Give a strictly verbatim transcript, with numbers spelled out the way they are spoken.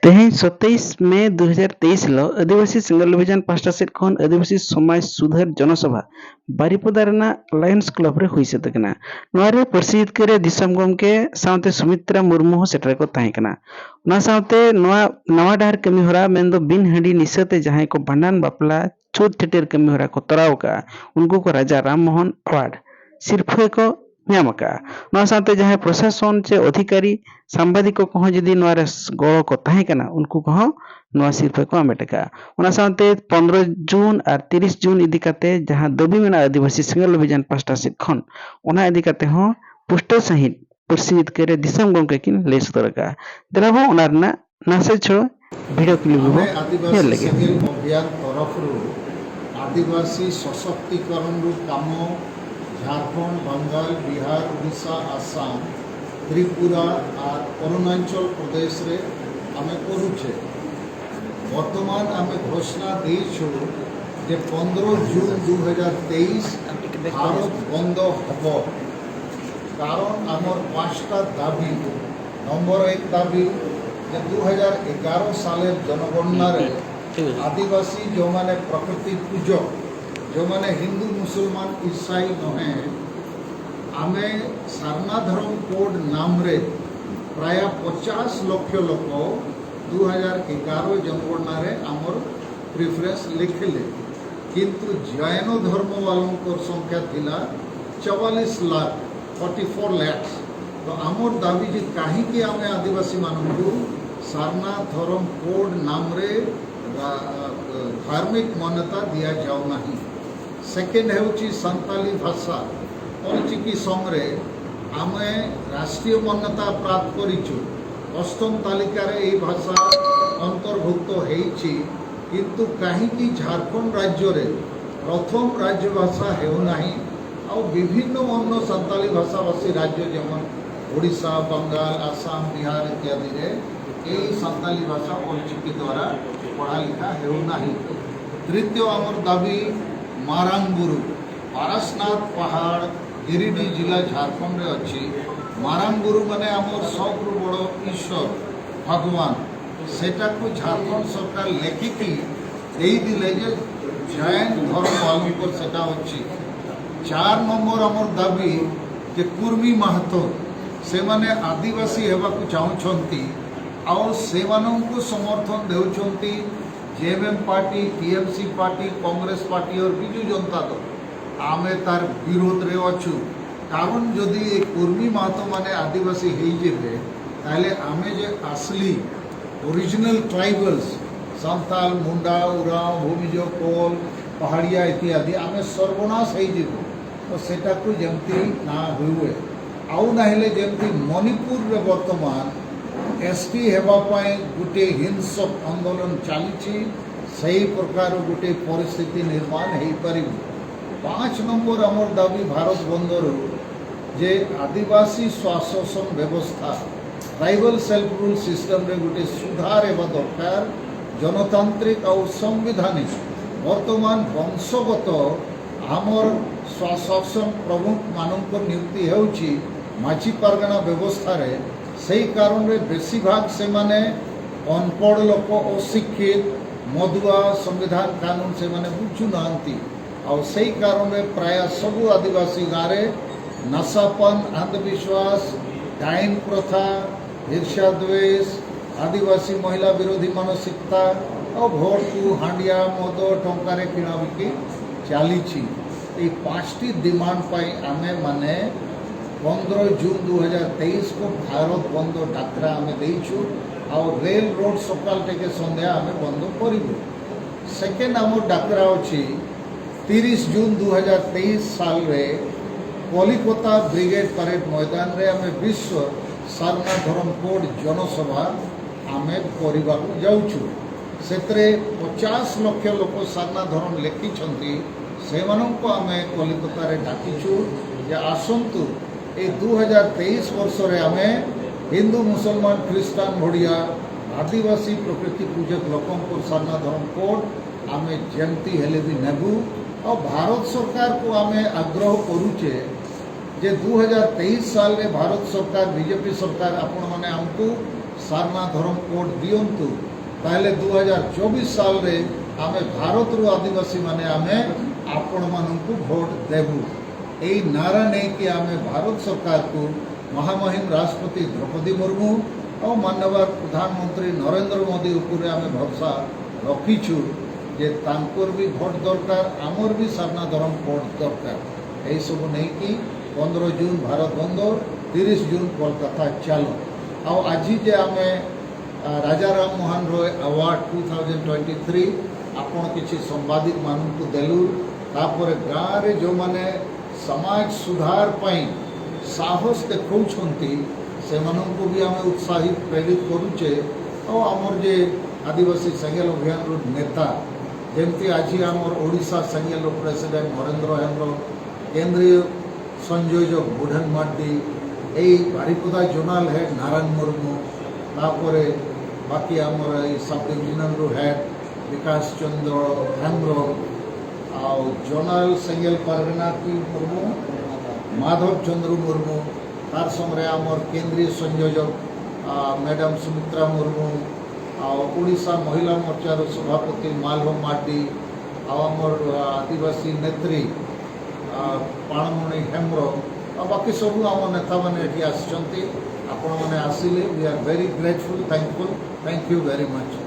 ᱛᱮᱦᱮᱧ ᱥᱟᱛᱟᱭᱤᱥ ᱢᱮ ᱫᱩ ᱦᱟᱡᱟᱨ ᱛᱮᱭᱤᱥ ᱦᱤᱞᱳᱜ ᱟᱹᱫᱤᱵᱟᱹᱥᱤ ᱥᱮᱸᱜᱮᱞ ᱚᱵᱷᱤᱡᱟᱱ ᱯᱟᱦᱴᱟ ᱥᱮᱫ ᱠᱷᱚᱱ ᱟᱹᱫᱤᱵᱟᱹᱥᱤ ᱥᱚᱢᱟᱡᱽ ᱥᱩᱫᱷᱟᱹᱨ ᱡᱚᱱᱚᱥᱚᱵᱷᱟ ᱵᱟᱨᱤᱯᱚᱫᱟ ᱨᱮᱱᱟᱜ ᱞᱟᱭᱚᱱᱥ ᱠᱞᱟᱵᱽ ᱨᱮ ᱦᱩᱭ ᱥᱟᱹᱛ ᱟᱠᱟᱱᱟ᱾ ᱱᱚᱣᱟ ᱨᱮ ᱯᱟᱹᱨᱥᱤ ᱡᱤᱛᱠᱟᱹᱨ ᱨᱮ ᱫᱤᱥᱚᱢ ᱜᱚᱢᱠᱮ ᱥᱟᱶᱛᱮ ᱥᱩᱢᱤᱛᱨᱟ ᱢᱩᱨᱢᱩ ᱦᱚᱸ ᱥᱮᱴᱮᱨ ᱠᱚ ᱛᱟᱦᱮᱸ ᱠᱟᱱᱟ᱾ ᱚᱱᱟ ᱥᱟᱶᱛᱮ ᱱᱚᱣᱟ ᱱᱟᱣᱟ ᱰᱟᱦᱟᱨ ᱠᱟᱹᱢᱤ ᱦᱚᱨᱟ ᱢᱮᱱᱫᱚ ᱵᱤᱱ ᱦᱟᱺᱰᱤ ᱱᱤᱥᱟᱹ ᱛᱮ ᱡᱟᱦᱟᱸᱭ ᱠᱚ ᱵᱷᱟᱸᱰᱟᱱ, ᱵᱟᱯᱞᱟ, ᱪᱷᱩᱛ ᱪᱷᱟᱹᱴᱭᱟᱹᱨ ᱠᱟᱹᱢᱤ ᱦᱚᱨᱟ ᱠᱚ ᱛᱚᱨᱟᱣ ᱟᱠᱟᱫᱼᱟ, ᱩᱱᱠᱩ ᱠᱚ ᱨᱟᱡᱟ ᱨᱟᱢ ᱢᱳᱦᱚᱱ ᱮᱣᱟᱨᱰ ᱥᱤᱨᱯᱷᱟᱹ ᱠᱚ ᱧᱟᱢ ᱟᱠᱟᱫᱼᱟ᱾ ᱱᱚᱣᱟ ᱥᱟᱶᱛᱮ ᱡᱟᱦᱟᱸᱭ ᱯᱨᱚᱥᱟᱥᱚᱱ ᱪᱮ ᱚᱫᱷᱤᱠᱟᱨᱤ, ᱥᱟᱢᱵᱟᱫᱤᱠ ᱠᱚᱦᱚᱸ ᱡᱩᱫᱤ ᱱᱚᱣᱟ ᱨᱮ ᱜᱚᱲᱚ ᱠᱚ ᱛᱟᱦᱮᱸ ᱠᱟᱱᱟ, ᱩᱱᱠᱩ ᱠᱚᱦᱚᱸ ᱱᱚᱣᱟ ᱥᱤᱨᱯᱷᱟᱹ ᱠᱚ ᱦᱟᱢᱮᱴ ᱟᱠᱟᱫᱼᱟ᱾ ᱚᱱᱟ ᱥᱟᱶᱛᱮ ᱯᱚᱱᱨᱚ ᱡᱩᱱ ᱟᱨ ᱛᱤᱨᱤᱥ ᱡᱩᱱ ᱤᱫᱤ ᱠᱟᱛᱮ ᱡᱟᱦᱟᱸ ᱫᱟᱹᱵᱤ ᱢᱮᱱᱟᱜᱼᱟ ᱟᱹᱫᱤᱵᱟᱹᱥᱤ ᱥᱮᱸᱜᱮᱞ ᱚᱵᱷᱤᱡᱟᱱ ᱯᱟᱦᱴᱟ ᱥᱮᱫ ᱠᱷᱚᱱ, ᱚᱱᱟ ᱤᱫᱤ ᱠᱟᱛᱮ ᱦᱚᱸ ᱯᱩᱥᱴᱟᱹᱣ ᱥᱟᱺᱦᱤᱡ ᱯᱟᱹᱨᱥᱤ ᱡᱤᱛᱠᱟᱹᱨ ᱨᱮ ᱫᱤᱥᱚᱢ ᱜᱚᱢᱠᱮ ᱠᱤᱱ ᱞᱟᱹᱭ ᱥᱚᱫᱚᱨ ᱟᱠᱟᱫᱼᱟ᱾ ᱫᱮᱞᱟ ᱵᱚ ᱚᱱᱟ ᱨᱮᱱᱟᱜ ᱱᱟᱥᱮ ᱪᱷᱚᱲᱟ ᱵᱷᱤᱰᱤᱭᱳ ᱠᱞᱤᱯ ᱜᱮᱵᱚ ᱟᱞᱮ ᱟᱹᱫᱤᱵᱟᱹᱥᱤ ᱧᱮᱞ ᱞᱮᱜᱮ᱾ ᱥᱮᱸᱜᱮᱞ ᱚᱵᱷᱤᱭᱟᱱ ᱛᱚᱨᱚᱯᱷ ᱨᱩ ᱟᱹᱫᱤᱵᱟᱹᱥᱤ ᱥᱚᱥᱚᱠᱛᱤᱠᱚᱨᱚᱱ ᱨᱩ ᱠᱟᱢᱚ ᱡᱷᱟᱲᱠᱷᱚᱸᱰ, ᱵᱟᱝᱜᱟᱞ, ᱵᱤᱦᱟᱨ, ᱩᱲᱤᱥᱥᱟ, ᱟᱥᱟᱢ, ᱛᱨᱤᱯᱩᱨᱟ ᱟᱨ ᱚᱨᱩᱱᱟᱪᱚᱞ ᱯᱨᱚᱫᱮᱥ ᱨᱮ ᱟᱢᱮ ᱠᱚᱨᱩᱪᱷᱮ। ବର୍ତ୍ତମାନ ଆମେ ଘୋଷଣା ଦେଇଛୁ ଯେ ପନ୍ଦର ଜୁନ୍ ଦୁଇ ହଜାର ତେଇଶ ଭାରତ ବନ୍ଦ ହେବ। କାରଣ ଆମର ପାଞ୍ଚଟା ଦାବି। ନମ୍ବର ଏକ ଦାବି ଯେ ଦୁଇ ହଜାର ଏଗାର ସାଲର ଜନଗଣନାରେ ଆଦିବାସୀ ଯେଉଁମାନେ ପ୍ରକୃତି ପୂଜକ, ଯେଉଁମାନେ ହିନ୍ଦୁ, ମୁସଲମାନ, ଇସାଇ ନୁହେଁ, ଆମେ ସାରନା ଧରମ କୋଡ୍ ନାମରେ ପ୍ରାୟ ପଚାଶ ଲକ୍ଷ ଲୋକ ଦୁଇ ହଜାର ଏଗାର ଜନଗଣନାରେ ଆମର ପ୍ରିଫରେନ୍ସ ଲେଖିଲେ, କିନ୍ତୁ ଜୈନ ଧର୍ମବାଲାଙ୍କର ସଂଖ୍ୟା ଥିଲା ଚଉରାଳିଶ ଲାଖ, ଫର୍ଟି ଫୋର୍ ଲ୍ୟାକ୍ସ। ତ ଆମର ଦାବି ଯେ କାହିଁକି ଆମେ ଆଦିବାସୀମାନଙ୍କୁ ସାରନା ଧରମ କୋଡ୍ ନାମରେ ରା- ଧାର୍ମିକ ମାନ୍ୟତା ଦିଆଯାଉନାହିଁ। ସେକେଣ୍ଡ ହେଉଛି ସାନ୍ତାଲି ଭାଷା। ଅଲଚିକି ସଙ୍ଗରେ ଆମେ ରାଷ୍ଟ୍ରୀୟ ମାନ୍ୟତା ପ୍ରାପ୍ତ କରିଛୁ। ଅଷ୍ଟମ ତାଲିକାରେ ଏହି ଭାଷା ଅନ୍ତର୍ଭୁକ୍ତ ହେଇଛି, କିନ୍ତୁ କାହିଁକି ଝାଡ଼ଖଣ୍ଡ ରାଜ୍ୟରେ ପ୍ରଥମ ରାଜ୍ୟଭାଷା ହେଉନାହିଁ, ଆଉ ବିଭିନ୍ନ ଅନ୍ୟ ସାନ୍ତାଲି ଭାଷାଭାଷୀ ରାଜ୍ୟ ଯେମନ ଓଡ଼ିଶା, ବଙ୍ଗାଲ, ଆସାମ, ବିହାର ଇତ୍ୟାଦିରେ ଏହି ସାନ୍ତାଲି ଭାଷା ଅଲଚିକି ଦ୍ୱାରା ପଢ଼ା ଲେଖା ହେଉନାହିଁ। ତୃତୀୟ ଆମର ଦାବି ମାରାଙ୍ଗୁରୁ, ପାରସନାଥ ପାହାଡ଼, ଗିରିଡି ଜିଲ୍ଲା, ଝାଡ଼ଖଣ୍ଡରେ ଅଛି। ମାରାଙ୍ଗୁରୁ ମାନେ ଆମର ସବୁଠୁ ବଡ଼ ଈଶ୍ୱର, ଭଗବାନ। ସେଟାକୁ ଝାଡ଼ଖଣ୍ଡ ସରକାର ଲେଖିକି ଦେଇଦେଲେ ଯେ ଜୈନ ଧର୍ମ ବାଲାଙ୍କର ସେଟା ଅଛି। ଚାରି ନମ୍ବର ଆମର ଦାବି ଯେ କୁର୍ମୀ ମାହାତୋ, ସେମାନେ ଆଦିବାସୀ ହେବାକୁ ଚାହୁଁଛନ୍ତି, ଆଉ ସେମାନଙ୍କୁ ସମର୍ଥନ ଦେଉଛନ୍ତି JMM party, TMC party, Congress party ଓ ବିଜୁ ଜନତା ଦଳ। ଆମେ ତାର ବିରୋଧରେ ଅଛୁ। କାରଣ ଯଦି ଏ କୁର୍ମୀ ମାହାତୋମାନେ ଆଦିବାସୀ ହେଇଯିବେ, ତାହେଲେ ଆମେ ଯେ ଆସଲି ଓରିଜିନାଲ ଟ୍ରାଇବାଲ୍ସ, ସାନ୍ତାଲ, ମୁଣ୍ଡା, ଉରାଓଁ, ଭୂମିଜ, କୋଲ, ପାହାଡ଼ିଆ ଇତ୍ୟାଦି, ଆମେ ସର୍ବନାଶ ହେଇଯିବୁ। ତ ସେଟାକୁ ଯେମିତି ନା ହୁଏ, ଆଉ ନହେଲେ ଯେମିତି ମଣିପୁରରେ ବର୍ତ୍ତମାନ ଏସ୍ଟି ହେବା ପାଇଁ ଗୋଟେ ହିଂସକ ଆନ୍ଦୋଳନ ଚାଲିଛି, ସେହି ପ୍ରକାର ଗୋଟେ ପରିସ୍ଥିତି ନିର୍ମାଣ ହେଇପାରିବ। ପାଞ୍ଚ ନମ୍ବର ଆମର ଦାବି ଭାରତ ବନ୍ଦରୁ ଯେ ଆଦିବାସୀ ସ୍ୱଶାସନ ବ୍ୟବସ୍ଥା, ଟ୍ରାଇବାଲ ସେଲ୍ଫ ରୁଲ୍ ସିଷ୍ଟମରେ ଗୋଟେ ସୁଧାର ହେବା ଦରକାର। ଜନତାନ୍ତ୍ରିକ ଆଉ ସାମ୍ବିଧାନିକ, ବର୍ତ୍ତମାନ ବଂଶଗତ ଆମର ସ୍ୱଶାସନ ପ୍ରମୁଖମାନଙ୍କ ନିଯୁକ୍ତି ହେଉଛି ମାଝୀ ପାରଗାନା ବ୍ୟବସ୍ଥାରେ। ସେହି କାରଣରେ ବେଶୀ ଭାଗ ସେମାନେ ଅନପଢ଼ ଲୋକ, ଅଶିକ୍ଷିତ, ମଦୁଆ, ସମ୍ବିଧାନ କାନୁନ ସେମାନେ ବୁଝୁନାହାନ୍ତି। ଆଉ ସେହି କାରଣରେ ପ୍ରାୟ ସବୁ ଆଦିବାସୀ ଗାଁରେ ନାଶାପାନ, ଅନ୍ଧବିଶ୍ୱାସ, ଡାଇନ ପ୍ରଥା, ଈର୍ଷ୍ୟା ଦ୍ୱେଷ, ଆଦିବାସୀ ମହିଳା ବିରୋଧୀ ମାନସିକତା ଆଉ ଭୋଟକୁ ହାଣ୍ଡିଆ, ମଦ, ଟଙ୍କାରେ କିଣାବିକି ଚାଲିଛି। ଏଇ ପାଞ୍ଚଟି ଡିମାଣ୍ଡ ପାଇଁ ଆମେ ମାନେ ପନ୍ଦର ଜୁନ୍ ଦୁଇ ହଜାର ତେଇଶକୁ ଭାରତ ବନ୍ଦ ଡାକରା ଆମେ ଦେଇଛୁ। ଆଉ ରେଲ ରୋଡ ସକାଳ ଟିକେ ସନ୍ଧ୍ୟା ଆମେ ବନ୍ଦ କରିବୁ। ସେକେଣ୍ଡ ଆମର ଡାକରା ଅଛି ତିରିଶ ଜୁନ୍ ଦୁଇ ହଜାର ତେଇଶ ସାଲରେ କଲିକତା ବ୍ରିଗେଡ ପ୍ୟାରେଡ ମଇଦାନରେ ଆମେ ବିଶ୍ୱ ସାରନା ଧରମ କୋଡ ଜନସଭା ଆମେ କରିବାକୁ ଯାଉଛୁ। ସେଥିରେ ପଚାଶ ଲକ୍ଷ ଲୋକ ସାରନା ଧରମ ଲେଖିଛନ୍ତି। ସେମାନଙ୍କୁ ଆମେ କଲିକତାରେ ଡାକିଛୁ ଯେ ଆସନ୍ତୁ, ଏଇ ଦୁଇ ହଜାର ତେଇଶ ବର୍ଷରେ ଆମେ ହିନ୍ଦୁ, ମୁସଲମାନ, ଖ୍ରୀଷ୍ଟାନ ଭଳିଆ ଆଦିବାସୀ ପ୍ରକୃତି ପୂଜକ ଲୋକଙ୍କୁ ସାରନା ଧରମ କୋଡ ଆମେ ଯେମିତି ହେଲେ ବି ନେବୁ। ଆଉ ଭାରତ ସରକାରକୁ ଆମେ ଆଗ୍ରହ କରୁଛେ ଯେ ଦୁଇ ହଜାର ତେଇଶ ସାଲରେ ଭାରତ ସରକାର, ବିଜେପି ସରକାର, ଆପଣମାନେ ଆମକୁ ସାରନା ଧର୍ମ କୋଡ୍ ଦିଅନ୍ତୁ, ତାହେଲେ ଦୁଇ ହଜାର ଚବିଶ ସାଲରେ ଆମେ ଭାରତରୁ ଆଦିବାସୀମାନେ ଆମେ ଆପଣମାନଙ୍କୁ ଭୋଟ ଦେବୁ। ଏଇ ନାରା ନେଇକି ଆମେ ଭାରତ ସରକାରକୁ, ମହାମହିମ ରାଷ୍ଟ୍ରପତି ଦ୍ରୌପଦୀ ମୁର୍ମୁ ଆଉ ମାନନୀୟ ପ୍ରଧାନମନ୍ତ୍ରୀ ନରେନ୍ଦ୍ର ମୋଦି ଉପରେ ଆମେ ଭରସା ରଖିଛୁ ଯେ ତାଙ୍କର ବି ଭୋଟ ଦରକାର, ଆମର ବି ସାରନା ଧର୍ମ କୋଡ୍ ଦରକାର। ଏହିସବୁ ନେଇକି ପନ୍ଦର ଜୁନ୍ ଭାରତ ବନ୍ଦ, ତିରିଶ ଜୁନ୍ କୋଲକାତା ଚାଲ। ଆଉ ଆଜି ଯେ ଆମେ, ଆ, Raja Ram Mohan Roy award two thousand twenty three ଆପଣ କିଛି ସାମ୍ବାଦିକମାନଙ୍କୁ ଦେଲୁ, ତାପରେ ଗାଁରେ ଯେଉଁମାନେ ସମାଜ ସୁଧାର ପାଇଁ ସାହସ ଦେଖାଉଛନ୍ତି, ସେମାନଙ୍କୁ ବି ଆମେ ଉତ୍ସାହିତ, ପ୍ରେରିତ କରୁଛେ। ଆଉ ଆମର ଯେ ଆଦିବାସୀ ସେଙ୍ଗେଲ ଅଭିଯାନର ନେତା, ଯେମିତି ଆଜି ଆମର ଓଡ଼ିଶା ସେଙ୍ଗେଲର ପ୍ରେସିଡେଣ୍ଟ ନରେନ୍ଦ୍ର ହେମ୍ବ୍ରମ, କେନ୍ଦ୍ରୀୟ ସଂଯୋଜକ ବୁଢ଼ନ ମାର୍ଡି, ଏଇ ବାରିପଦା ଜୋନାଲ ହେଡ୍ ନାରାୟଣ ମୁର୍ମୁ, ତାପରେ ବାକି ଆମର ଏଇ ସବ୍ ଡିଭିଜନାଲରୁ ହେଡ୍ ବିକାଶ ଚନ୍ଦ୍ର ହେମ୍ବ୍ରମ, ଆଉ ଜୋନାଲ ସେଙ୍ଗେଲ ପାରଗନା କି ମୁର୍ମୁ, ମାଧବ ଚନ୍ଦ୍ର ମୁର୍ମୁ, ତାର ସାଙ୍ଗରେ ଆମର କେନ୍ଦ୍ରୀୟ ସଂଯୋଜକ, ଆ, ମ୍ୟାଡାମ ସୁମିତ୍ରା ମୁର୍ମୁ, ଆଉ ଓଡ଼ିଶା ମହିଳା ମୋର୍ଚ୍ଚାର ସଭାପତି ମାଲଭ ମାର୍ଡି, ଆଉ ଆମର, ଆ, ଆଦିବାସୀ ନେତ୍ରୀ, ଆ, ପାଣମଣି ହେମ୍ବ୍ରମ, ଆଉ ବାକି ସବୁ ଆମ ନେତାମାନେ ଏଠି ଆସିଛନ୍ତି। ଆପଣମାନେ ଆସିଲେ, we are very grateful, thankful, thank you very much।